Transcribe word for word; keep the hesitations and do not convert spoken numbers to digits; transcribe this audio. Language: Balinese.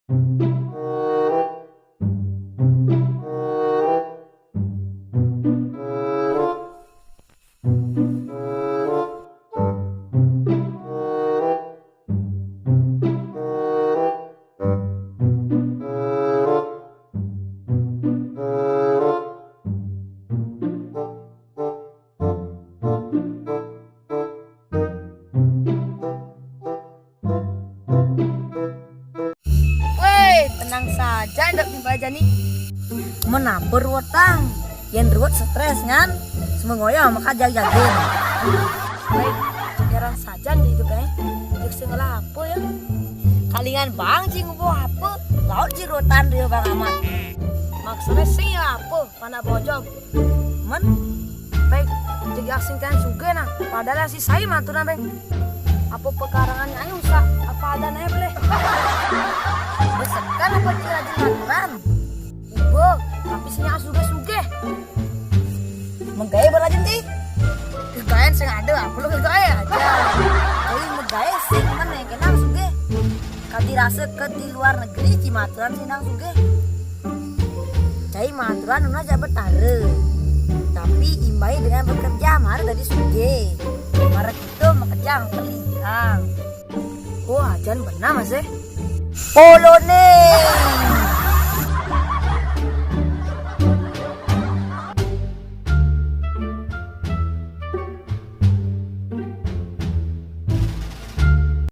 Woi, tenang saja, ndak tiba aja nih. Menapa ruwetang? Yen ruwet stres ngan, semengoyo maka jag-jagen. Baik, jarang saja nih itu, Bang. Cek sing ngolah apa ya? Kalingan Bang cing ngolah apa? Laut ci ruwetan dia Bang Amat. Maksudnya sing ya apa? Panak bojog. Men, baik, jadi asing kan juga nah. Padahal si saya mantunan, Bang. Apa pekarangannya ayo usah? Apa ada naik boleh? Besekan apa ci rajin mantunan? Ibu, tapi sini suge-suge. Menggawe berajin ti? Kegawean sing ada, apa lu kegawe aja. Jadi menggawe sing mana yang kenal suge. Kadi rasa ke di luar negeri, ci maturan sing nang suge. Cai maturan nuna jak betara. Tapi imbai dengan bekerja, mara dari suge. Mara kita bekerja yang pelihang. Oh, ajan benar, Mas, eh? Polone.